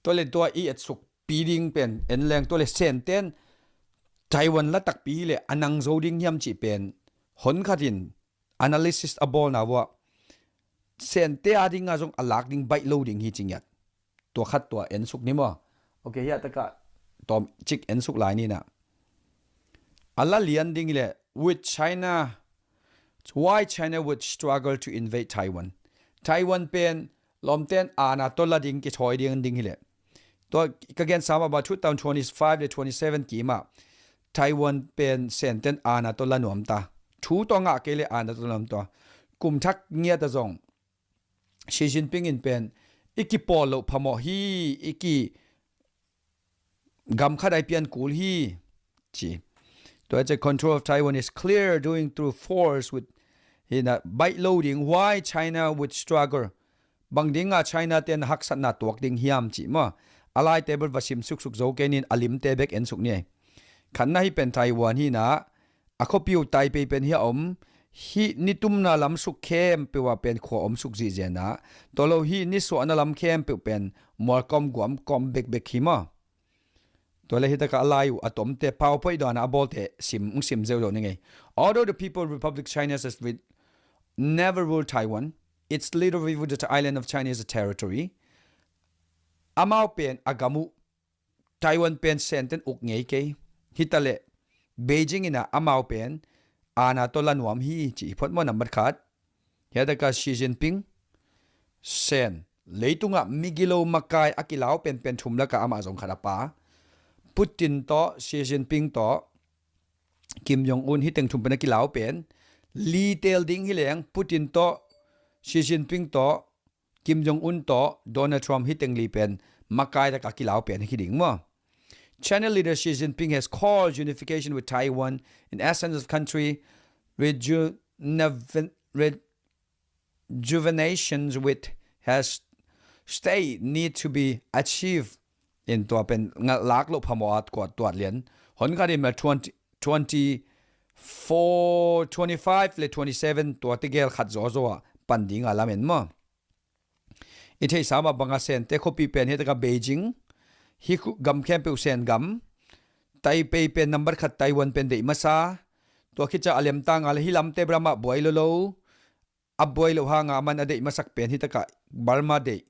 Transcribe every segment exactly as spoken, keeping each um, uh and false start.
Tua le tua i etsuk pi ding pen en leng, tua le Senten Taiwan la takpi hi le a nang zo ding hiam cih pen hon khat in analysis a bawlna uah Sente a dinga zong a lak ding baih lo ding hi ci ngiat. Tua khat tua ensuk ni maw? Ok, hiah takah tawm cik ensuk lai ni na. A la lian ding hi le, with China, why China would struggle to invade Taiwan? Taiwan pen lawmten aana tawh la ding kithawi ding ding hi le. Tua ka gen sam a ba two thousand twenty-five le twenty-seven kimah Taiwan pen Senten aana tawh la nuam ta. Thu tawh ngah kei le aana tawh la nuam ta. Kum thak ngiat a zong Xi Jinping in pen i kipawl loh phamawh hi, i ki gam khat ai pian kul hi ci. Tua ciang control of Taiwan is clear doing through force with hi na baih lo ding, why China would struggle. Bang dinga China ten haksatna tuak ding hiam ci maw? A lai table va sim suksuk zo kei nin a limte bek ensuk ni. Khatna hi pen Taiwan hi na, a khuapi uh Taipei pen hi a om, hih nitumna lam suk khempeuh ah pen khua om suk zihzian a, tua lo hih nisuahna lam khempeuh pen mualkawm guamkawm bekbek hi maw? Tua le hi takah a lai uh a tomte pau poih dana a bawlte sim, sim zeuh lo ni ngei. Although the People Republic China has re-, never ruled Taiwan, its little reviewed the island of China as a territory. Amau pen a gam uh Taiwan pen Senten uk ngei kei. Hi ta le Beijing in a amau pen aana tawh la nuam hi ci hi phot maw nambat khat. Hiah takah Xi Jinping, Sen, leitungah migilo makai a kilau penpen thum lakah amah zong khat a pa. Putin tawh, Xi Jinping tawh, Kim Jong Un, hih teng thum pen a kilau pen. Li teel ding hi leng, Putin tawh, Xi Jinping tawh, Kim Jong Un tawh, Donald Trump, hih teng li pen makai takah a kilau pen hi ding maw? China leader Xi Jinping has called unification with Taiwan in essence of country rejuvenaven-, rejuvenations with has state need to be achieved. In tua pen ngalh lak loh phamawh a kuat tuat lian. Hon khat in ma twenty, twenty-four, twenty-five le twenty-seven tua tegel khat zawzaw a pan ding a lamen maw? I theihsa mah banga Sente khuapi pen hi takah Beijing, hih khu-, gam khempeuh Sen gam, Taipei pen nambat khat Taiwan pen deih masa, tua khit ciang a lemtang a le hih lamte bramah buai lo lo, a buai loh hanga a man a deih masak pen hi takah Burma deih.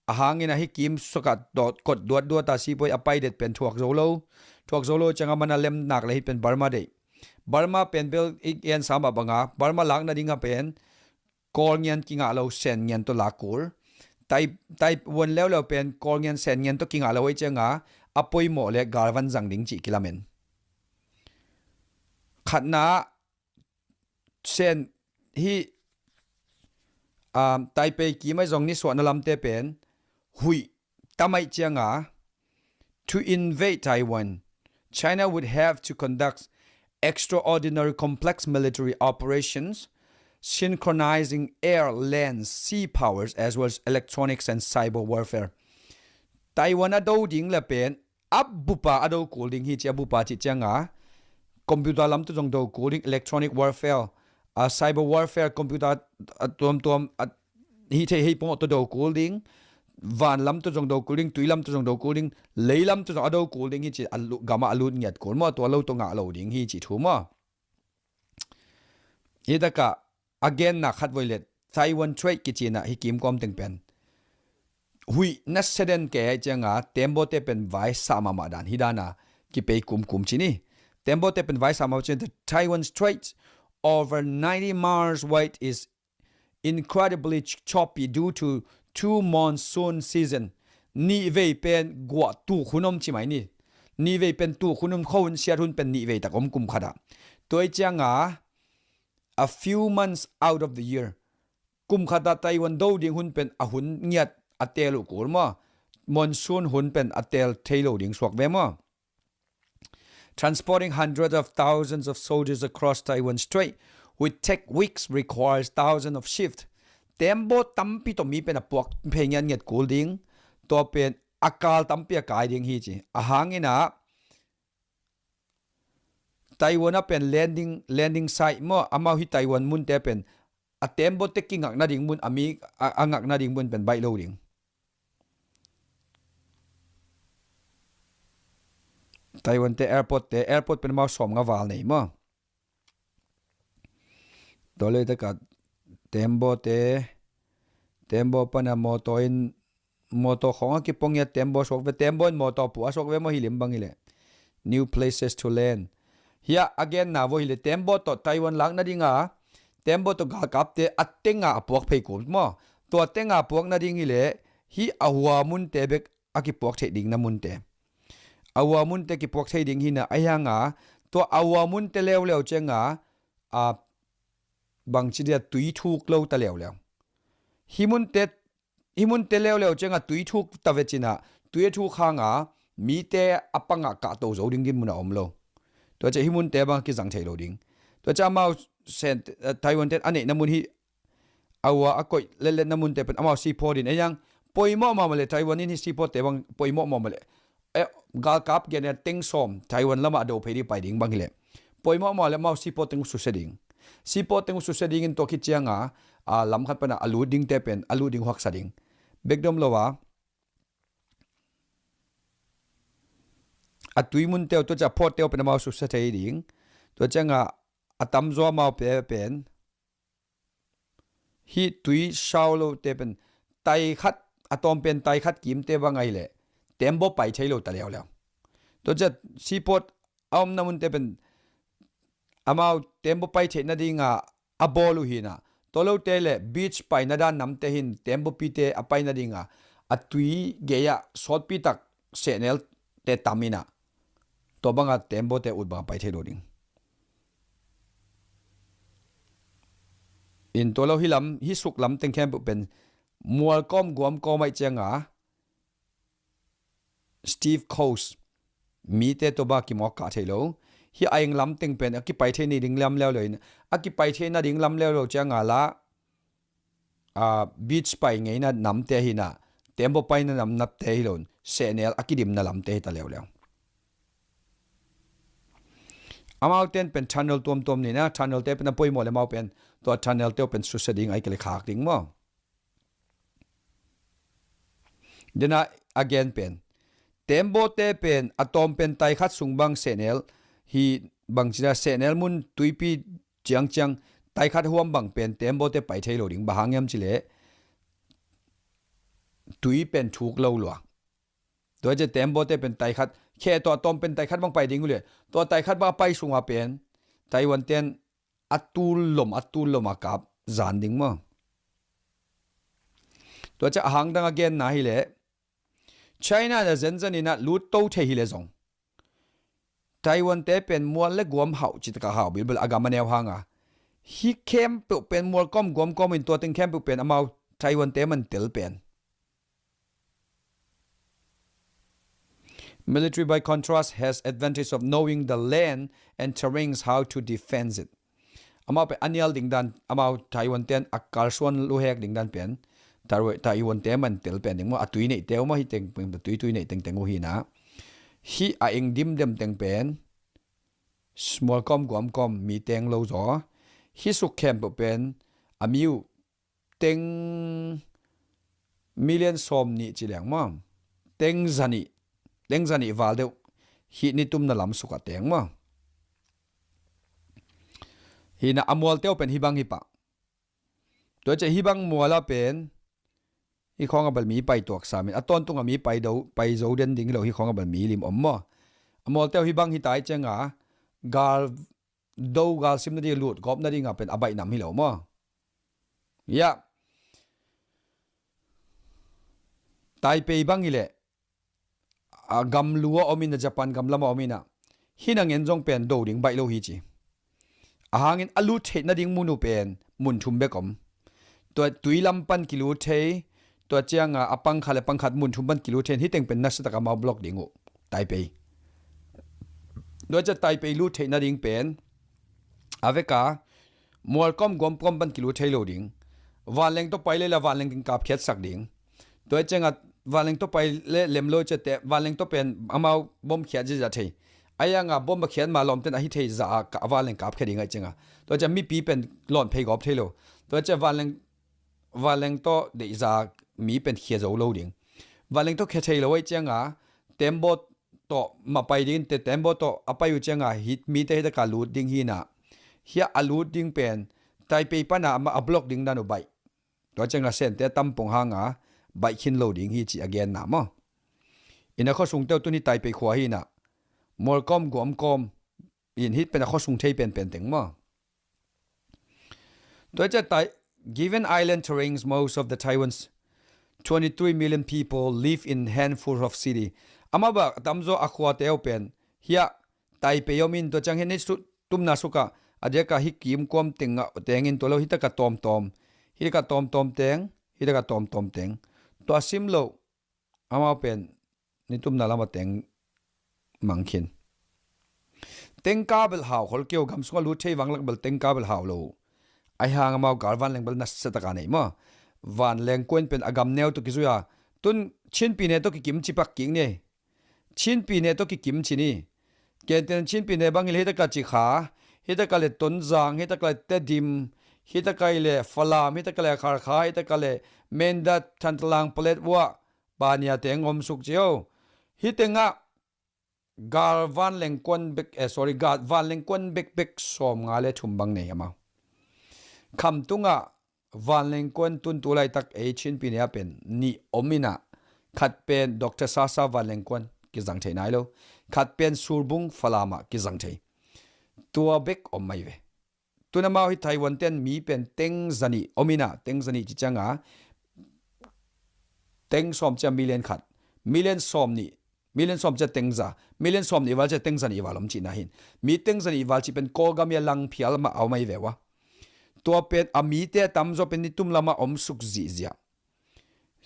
A hangin a hih kim sukah dawt, kot duat duat a sipuai a pai det pen thuak zo lo, thuak zo lo ciang a man a lem nak le hih pen Burma deih. Burma pen bel i gensa mah banga Burma lakna dinga pen Kawl ngian kingah lo, Sen ngian tawh lak kul. Tai, Taiwan leuleu pen Kawl ngian, Sen ngian tawh kingah lo ei cianga a poimawh le galvan zang ding cih kilamen. Khatna Sen hih, um, Taipei kim ai zong nisuahna lamte pen huih tam ai cianga, to invade Taiwan, China would have to conduct extraordinary complex military operations, synchronizing air, land, sea powers, as well as electronics and cyber warfare. Taiwan a do ding le pen a bupa a do kul ding hi ci, a bupa cih cianga computer lam tawh zong do kul ding, electronic warfare, a cyber warfare, computer a tuamtuam a hih theih hih pawh tawh do kul ding, van lam tawh zong do kul ding, tui lam tawh zong do kul ding, lei lam tawh zong a do kul ding hi ci, a lu-, gamah a lut ngiat kul maw, tua lo tawh ngah lo ding hi ci thu maw? Hi takah a genna khat voi le Taiwan Strait kici na hih kim kawm teng pen huih na seden kei ai cianga tembaw te pen vai sa mahmah dan hi dana kipei kumkum ci ni. Tembaw te pen vai sa mahmah ci ni. The Taiwan Strait, over ninety miles wide, is incredibly ch-, choppy due to two monsoon season. Nihvei pen guah tuk hun om ci mai ni. Nihvei pen tuk hun om, khuahun siat hun pen nihvei tak om kum khatah. Tua ai cianga a few months out of the year. Kum khatah Taiwan do ding hun pen a hun ngiat a teel uh kul maw? Monsoon hun pen a teel thei lo ding suak ve maw? Transporting hundreds of thousands of soldiers across Taiwan Strait would take weeks, requires thousands of ships. Tembaw tampi tawh mi pen a puak phei ngiatngiat kul ding. Tua pen a kal tampi a kai ding hi ci. A hangin ah Taiwan a pen landing, landing site maw, amau hi Taiwan munte pen a tembaw te kingakna ding mun, a mi a, a ngakna ding mun pen baih lo ding. Taiwan te airport te, airport pen amau sawmnga val nei maw. Tua lei taka tembaw te, tembaw pana mawtaw in, mawtaw khawng a kipong ia tembaw suak ve, tembaw in mawtaw puah a suak ve maw hi lim bang hileh. New places to land. Hia a genna vaw hileh tembaw tawh Taiwan lak nadinga, tembaw tawh galkapte a tenga a puak phei kul maw. Tua tenga puak nading hileh, hi a hua munte bek a kipuak theih ding na munte. A hua munte kipuak thei ding hina a hianga, tua a hua munte leuleu cianga, a bangci dia tui thuk lo ta leuleu. Hi munte, hi munte leuleu cianga tui thuk ta ve cina, tui a thuk hanga, mite a panga kahto zo ding din muna om lo. Tua cia hi munte bang kizang thei lo ding. Tua cia amau sen, eh, Taiwan ten a neihna mun hi a ua a koih letletna munte pen amau seaport in ei ang poimawh mawh mawh le Taiwan in hi seaport te bang poimawh mawh mawh le. Eh, galkap gen a teng sawm Taiwan lama a do phei ding pai ding bang hileh. Poimawh mawh le amau seaport teng uh susia ding. Seaport teng uh susia dingin tua khit cianga, a, lam khat pana a lut dingte pen, a lut ding uh haksa ding. Bekdom lo a. A tui munte uh tua cia port te uh pen amau susia thei ding. Tua cianga a tamzaw amau pe pen. Hi tui sau lote pen tai khat, a tawm pen tai khat kimte bang ai leh tembaw pai thei lo ta leuleu. Tua cia seaport a omna munte pen amau tembaw pai theih nadinga a bawl uh hina. Tua lote le beach paina dan namte hin tembawpite a pai nadinga a tui gei-ah sawtpi tak sehnelte tam ina. Tua banga tembawte ut banga pai thei lo ding. In tua lo hi lam, hi suk lam teng khempeuh pen mual kawm guam kawm aih cianga Steve Coast mite tua ba kimawk kah thei lo. Hi a eng lam teng pen a kipai thei ni ding lam leuleu in a kipai thei nading lam leuleu cianga la, a, beach pai ngeina namte hina, tembaw paina nam napte hi lo in sehnel a kidimna lamte hi ta leuleu. Amau ten pen tunnel tuamtuam nina, tunnel te pen a poimawh le amau pen tua tunnel te uh pen susia ding ai kele khak ding maw. Dena a gen pen tembawte pen a tawm pen tai khat sung bang sehnel hi bang cina sehnel mun tuipi ciangciang tai khat huam bang pen tembawte pai thei lo ding bang hang hiam cileh tui pen thuk lo lua. Tua cia tembawte pen tai khat khe tua a tawm pen tai khat bang pai ding uh le tua tai khat bang a pai sunga pen Taiwan ten a tul lom, a tul lom a kap zan ding maw. Tua cia a hang dang a genna hileh China na zenzen ina lut to thei hileh zong Taiwan te pen mual le guam hauh citaka hauh bilbil a gam a neu hanga hi khempeuh pen mual kawm guam kawm in tua teng khempeuh pen amau Taiwan te man tel pen. Military, by contrast, has advantage of knowing the land and terrains, how to defend it. Amau pen a nial ding dan, amau Taiwan ten a kalsuan luhek ding dan pen Taiwan te man tel pen ding maw, a tui neih teu maw, hi teng tui tui neih tengteng uh hina. Hi a eng dimdem teng pen small com guam com mi teng lo zaw. Hi suk khempeuh pen a mi uh teng million sawm nih ci leng maw, teng zanih, teng zanih val deuh hih ni tumna lam sukah teng maw. Hina a mual teu pen hih bang hi pah. Tua ciah hih bang mual ah pen hih khawng a bel mi pai tuak sam in a tawntung a mi pai do, pai zo den ding hi lo, hih khawng a bel mi lim om maw. A mual teu hih bang hi tai cianga gal do gal sim nading a lut gawp nading a pen a baih nam hi lo maw. Yah. Taipei bang hileh a gam lu a om in a Japan gam lam a om in a hih na ngen zong pen do ding baih lo hi ci. A hangin a lut theih nading mun uh pen mun thum bek om. Tua tui lam pan kilut thei, tua cianga a pangkhat le pangkhat mun thum pan kilut thei in hih teng pen nasatak a mau block ding uh Taipei. Tua ciah Taipei lut theih nading pen a veka mual kawm guam kawm pan kilut thei lo ding. Vanleng tawh pai le la vanleng teng kapkhiatsak ding. Tua cianga vanleng tawh pai le lem lo ciah teh vanleng tawh pen amau bom khiat ziazia thei. A yanga bom a khiat ma lawmten ahi thei za a vanleng kapkhia ding aih cianga tua ciah mipi pen lawn phei gawp thei lo. Tua ciah vanleng vanleng tawh deihza mi pen khia zo lo ding. Vanleng tawh khia thei lo aih cianga tembawt tawh mah pai ding, te tembaw tawh a pai uh cianga hih mite hih taka lut ding hi na. Hiah a lut ding pen Taipei pana a block ding dan uh baih. Tua cianga Sente a tampong hanga baih khin lo ding hi ci a genna maw. Ina khuasungte uh tun hi Taipei khua hi na. Mualkawm guamkawm in hih pen a khuasung thei penpen teng maw. Tua ciah tai, given island terrains, most of the Taiwan's twenty-three million people live in handful of city. Amau bang a tamzaw a khuate uh pen hiah Taipei om in tua ciang hih ni su, tumna sukah a diakah hih kimkuam tengah tengin tua lo hih taka tawmtawm, hih taka tawmtawm teng, hih taka tawmtawm teng. Tua sim loh amau pen ni tumna lama teng mangkhin. Tengka bel hau khol keu, gam sungah lut thei vanglak bel tengka bel hau lo. Ahi hang amau galvan leng bel nasa taka nei maw. Vanleng kuan pen a gam neu tawh kizui a, tun Chinpi ne tawh kikim cipak kik ni. Chinpi ne tawh kikim ci ni. Kenten Chinpi ne bang hile hih taka Cikha, hih taka le Tonzang, hih taka le Tedim, hih taka le Falam, hih taka le Kharkha, hih taka le Mindat, Thantlang, Paletwa, Pania teng om suk cio. Hih tengah galvan lengkuan bek, eh, sorry, galvan lengkuan bekbek sawmnga le thum bang nei amau. Khamtungah vanlengkuan tun tu laitak ei Chinpi ne a pen nih om inah, khat pen Doctor Sasa vanlengkuan kizang thei nai lo, khat pen Surbung Falamah kizang thei. Tua bek om mai ve. Tun amau hi Taiwan ten mi pen teng zanih om inah, teng zanih ci cianga teng sawm cia million khat, million sawm nih, million sawm cia teng za, million sawm nih val cia teng zanih val om cihna hin. Mi teng zanih val cih pen Kawlgam ia lang phial mah a om ahi ve ua. Tua pen a mite a tamzaw pen nitum lamah om suk zihziah.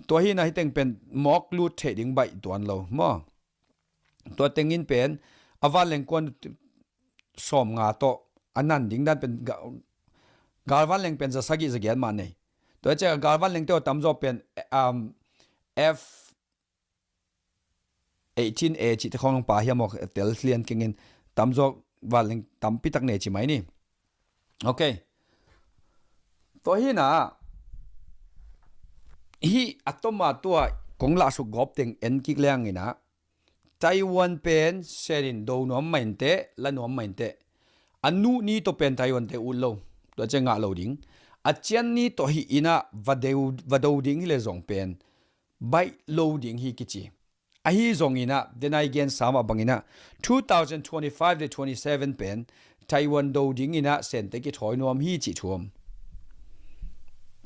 Tua hinah hih teng pen mawk lut theih ding baih tuan lo maw. Tua tengin pen a vanlengkuan sawmnga tawh a nan ding dan pen ga-, galvan leng pen za sagih za giat mah nei. Tua ciah galvan lengte aw tamzaw pen, um, F eighteen A cih te khawng pa hiam aw tel lian kengin tamzaw vanleng tampi tak nei ci mai ni. Ok. Tua hinah hih a toma tua kong lahsuk gawp teng en kik leng inah Taiwan pen senin do nuam mainteh, la nuam mainteh. A nuh ni tawh pen Taiwan te ut lo. Tua ciah ngah lo ding. A cian ni tawh hih inah va deu, va do ding hi le zong pen baih lo ding hi kici. Ahi zong inah, denai gen sa mah bang inah, two thousand twenty-five le twenty-seven pen Taiwan do ding inah Sente kithawi nuam hi cih thuam.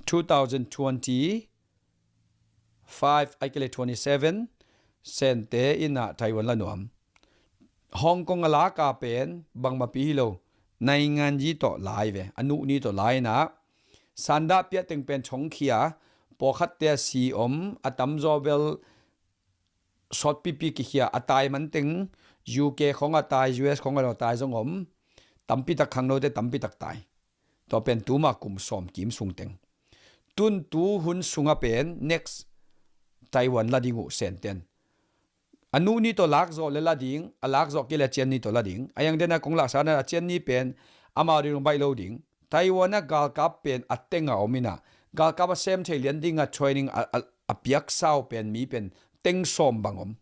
Two thousand twenty five, ai kei le twenty seven, Sente inah Taiwan la nuam. Hong Kong a laka pen bangmapi hi lo, naingan yi tawh lai ve, a nuh ni tawh lai inah. Sandah piah teng pen thongkhia, pawlkhatte a si om, a tamzaw bel sawtpipi kikhia, a tai man teng U K khong a tai, U S khong a tai zong om, tampi tak khangnote tampi tak tai. Tua pen tuma kum sawm kim sung teng. Tun tu hun sunga pen next Taiwan la ding uh Senten. A nuh ni tawh lakzawh le la ding, a lakzawh kei le a cian ni tawh la ding. A yang dena kong lahsana a cian ni pen amau ding baih lo ding. Taiwan a galkap pen a tenga om inah, galkap a sem thei lian dinga training a, a, a piaksa uh pen mi pen teng sawm bang om.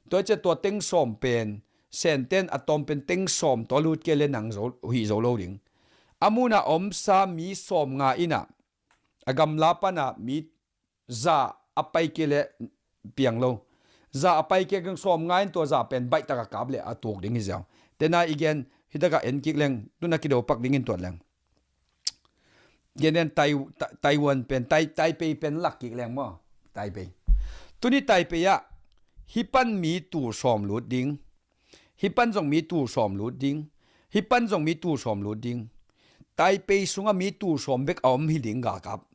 Tua ciah tua teng sawm pen Senten a tawm pen teng sawm tawh a lut kei le nang zo, hih zo lo ding. A muna omsa mi sawm nga inah a gamla pana mi za a pai kei le piang lo. Za a pai kei keng sawm nga in tua za pen baih taka kap le a tuk ding hi ziau. Tena i gen hi taka en kik leng, tuna kido pak dingin tuat leng. Gen den Tai-, Ta-, Taiwan pen, Tai-, Taipei pen lak kik leng maw. Taipei. Tuni Taipei ah, hih pan mi tul sawm lut ding. Hih pan zong mi tul sawm lut ding. Hih pan zong mi tul sawm lut ding. Taipei sungah mi tul sawm bek a om hi ding galkap.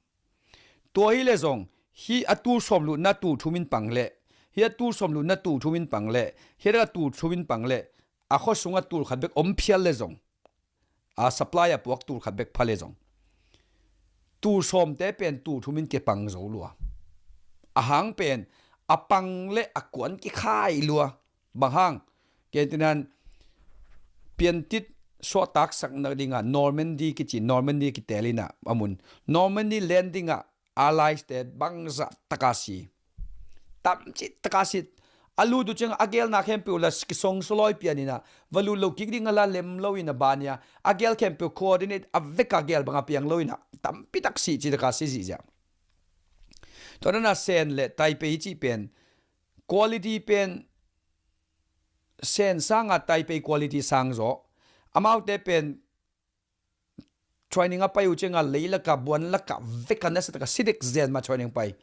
Tua hi le zong, hih a tul sawm lutna tul thum in pang le, hih a tul sawm lutna tul thum in pang le, hih a tul thum in pang le, a khua sungah tul khat bek om phial le zong, a supply a puak tul khat bek pha le zong, tul sawmte pen tul thum in kipang zo lua. A hang pen a pang le a kuan kikhai lua. Bang hang? Kei tinan piantit suahtaksakna dingah Normandy kici, Normandy kitel inah a mun. Normandy landing ah Allies te bangzah taka si. Tamcih taka si. A lut uh ciang a gelna khempeuh la kisong sulawi pian inah, va lut lo kik ding a la lem lo inah, bania a gel khempeuh coordinate a veka gel banga piang lo inah tampi tak sih ci taka si zihziah. Tua dana Sen le Taipei cih pen quality pen Sen sanga Taipei quality sang zaw. Amaute pen training a pai uh cianga leilaka buanlaka veka nasa taka sidik zen ma training pai.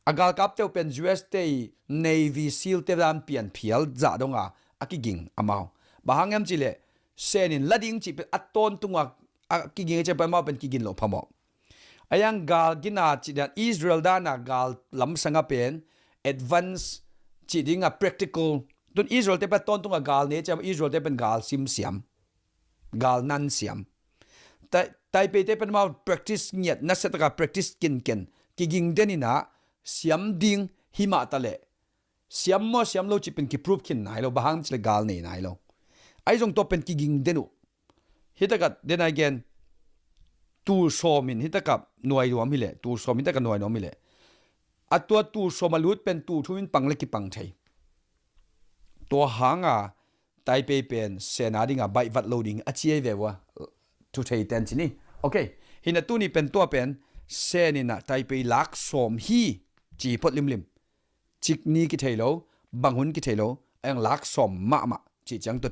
A galkapte uh pen U S te i Navy SEAL te dan pian phial zah donga a kiging amau. Bang hang hiam cihleh Sen in la ding cih pen a tawntunga a kiging a ciang pen amau pen kigin loh phamawh. A yang gal gina cih dan Israel dana gal lamsanga pen advance cih dinga practical. Tun Israel te pen tawntunga gal ne ciang Israel te pen gal simsiam, gal nansiam. Taipei te pen mau practice ngiat nasa taka practice kinken kiging den inah siam ding himah taleh siam maw siam lo cih pen kiproof khin nai lo, bang hang cihleh gal nei nai lo. Ahi zong tua pen kiging den uh. Hitaka dena i gen tul sawmin hitaka nuai nuam hileh, tul sawm hitaka nuai nuam hileh, a tua tul sawm a lut pen tul thumin pang le kipang thei. Tua hanga Taipei pen Sen a dinga baihvat lo ding a ci ei ve ua. Thu thei ten ci ni. Ok. Hina tuni pen tua pen Sen inah Taipei lak sawm hi ci phot limlim. Cik ni kithei lo, bang hun kithei lo, a yang lak sawm mahmah cih ciang tua